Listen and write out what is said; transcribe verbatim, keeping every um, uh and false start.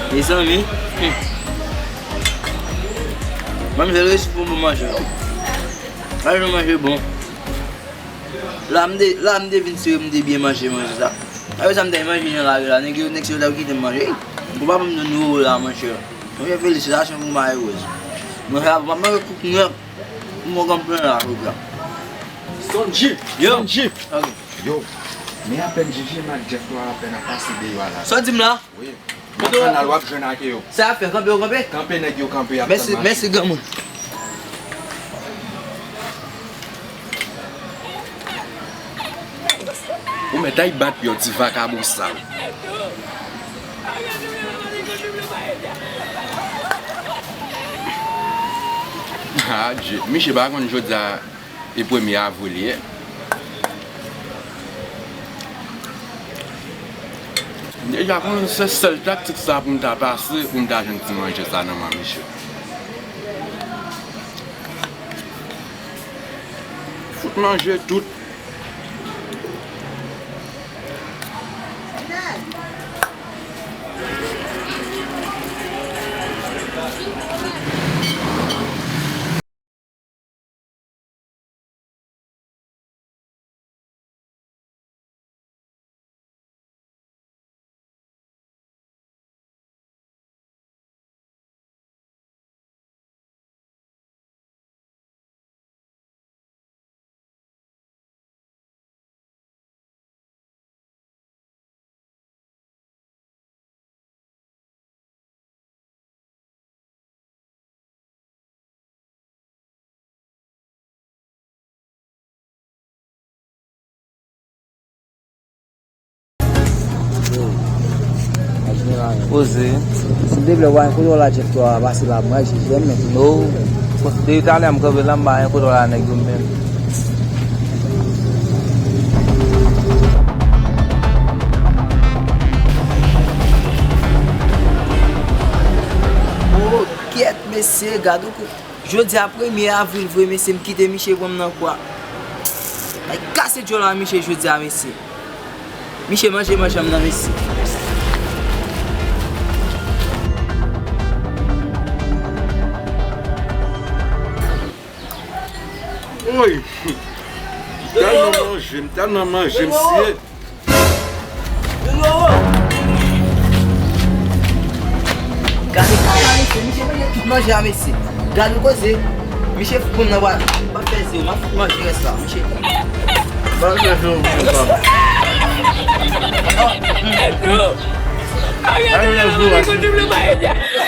Mezanmi. Hmm. Manmzèl resi pou bon manje. Manje, manje bon. La m te, la m te vin sere, m te byen manje manje sa. Apre sa m te manje nan lari la, nèg yo, nèg se yo t ap kite m manje. Ey, ou pa ban m de nouvo la, monchè. Monchè, felisitasyon pou Marie Rose. Monchè, m ap manje kout nèg pou mwen konprann la, jodi a. Son Jeep, yo. Son Jeep. Ok. Yo, men apèn Gigi, m ak Jeff nou apèn ap pase deyò a la. Sa w di m la? Wi. Nan kanal w ap jwenn ak yo. Sa y ap fè, kanpe yo kanpe? Kanpe nèg yo kanpe, y ap tann mache. Mèsi, mèsi, granmoun. Ou mèt ay bat yon ti vakabon sal. Adje, miche pa konn jodi a. E premye avril ye. M deja konn se sèl taktik sa pou m ta pase, pou m ta jwenn ti manje sa nan men misye. Fout manje tout. Poze. Silvouplè, w pa gen kote w la, Jeff, twa pase la, mwen, Gigi, men. No. Depi talè m kanpe la, m pa gen kote w la, nèg yo menm. Oh, kèt, mesye, gade yon kou. Jodi a premye avril vre, mesye, m kite miche pran m nan kwa. Ay kase djòl a miche jodi a, mesye. Miche manje manje m nan, mesye. Woy! Tèlman manje, m tèlman manje, m siye. Gade kaka, mesye, misye manje tout manje a, mesye. Gade yon koze. Misye fout nan bwa. M ap fè ze, m ap fout manje rès la, misye. Ba fè ze, papa. Aryèl, aryèl, aryèl,